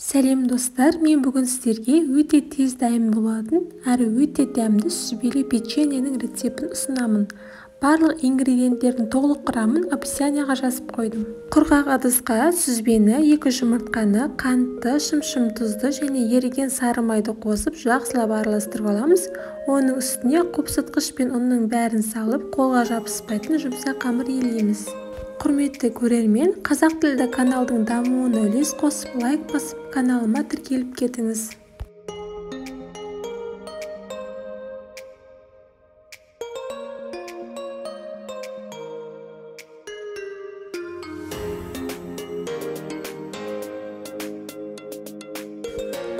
Сәлем достар, мен бүгін сіздерге өте тез дайын болатын, әрі өте дәмді сүзбелі печеньенің рецептін ұсынамын. Барлық ингредиенттердің толық құрамын описанияға жазып қойдым. Құрғақ ыдысқа сүзбені, 2 жұмыртқаны, қантты, шымшым тұзды және еріген сары майды қосып жақсылап араластырып аламыз. Оның үстіне қопсытқыш пен ұнның бәрін салып, қолға жабыспайтын жұмсақ қамыр илейміз. Құрметті көрермен, қазақ тілді каналдың дамуына үлес қосып, лайк басып, каналыма тіркеліп кетіңіз.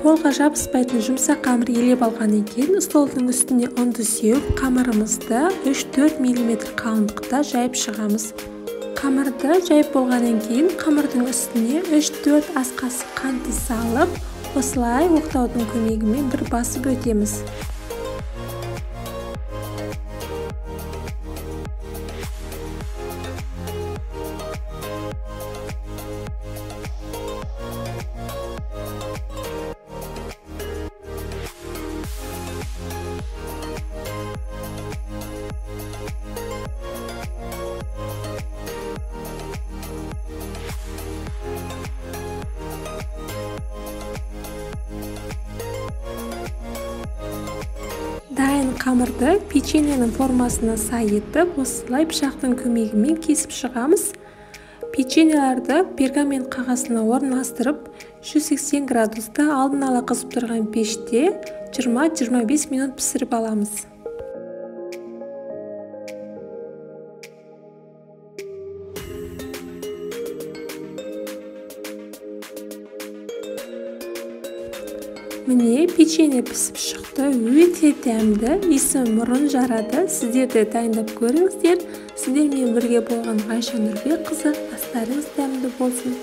Қолға жабыспайтын жұмсақ қамыр елеп алған екен, столдың үстіне ұнды сеуіп, қамырымызды 3-4 мм қалыңдықта жайып шығамыз. Қамырды жайып болғаннан кейін қамырдың үстіне 3-4 ас қасық қантты салып, осылай оқтаудың көмегімен бір басып өтеміз. Дайын қамырды печеньенің формасына сай етіп, осылай пышақтың көмегімен кесіп шығамыз. Печеньелерді пергамент қағазына орналастырып, 180 градуста алдын ала қызып тұрған пеште 20-25 минут пісіріп аламыз. Міне, печенье пісіп шықты, өте дәмді, иісі мұрын жарады. Сіздер де дайындап көріңіздер. Сіздермен бірге болған Ғайша Нұрбекқызы. Астарыңыз дәмді болсын.